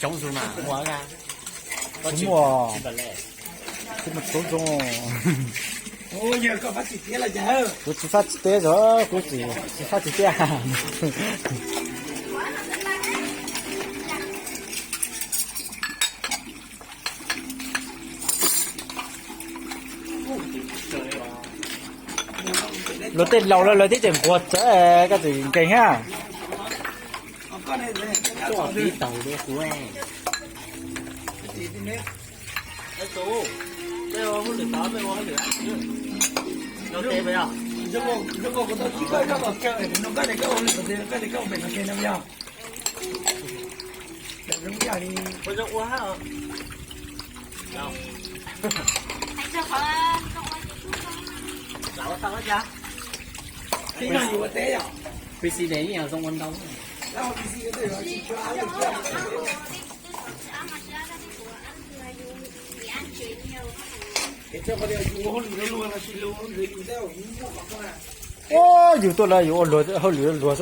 Coob zoo na, muaj, kuv muaj, kuv muaj coob zoo. Kuv tsis fab tsis teb os, kuv tsis, tsis fab tsis teb. Luag tej laus lawm lawv twb tseem nquag tsawv, koj tseem nkeeg thiab. Pis xis ne yeej zoo ua ntau. Ua yus tuaj lawm yus ua luag hauj lwm luag xwb os.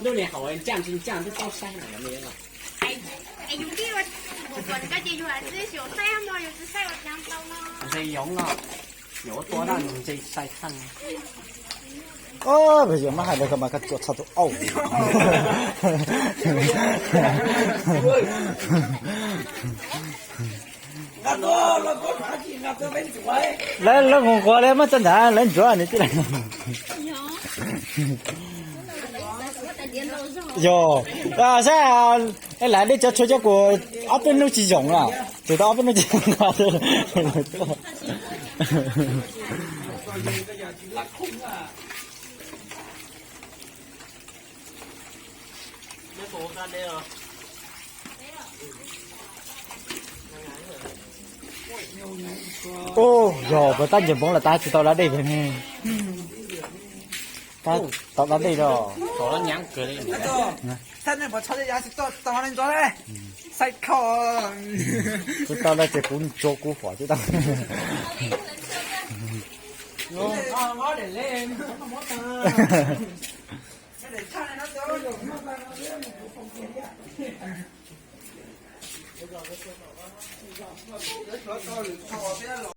Lub niag hauv ncaj tsis ncaj twb paub saib na. Es yus tib ua, kuv pom koj ces yus hais txij xyuam saib no, yus tsis saib ua cas tau no. Ntshe yoov no, yuav ua tua dab ntshe sai tag. Pes yog mas hais lawv ko mas koj tsuas txog tus auj. Lawv, lawv mus nquag li muab txog ntawd lawv ntsuav nws tij laug. Yog, saib, lam dej cov tshua cov kuv ob peb hnub tsis zoom na, tsis tau ob peb hnub tsis zoom. Ub, yog puas tab ncaws npoov los tab tsis tau da dej pem ne. Tab tau da dej los. Tsis tau da ces kuv ntsuav kuv huam tsis tau.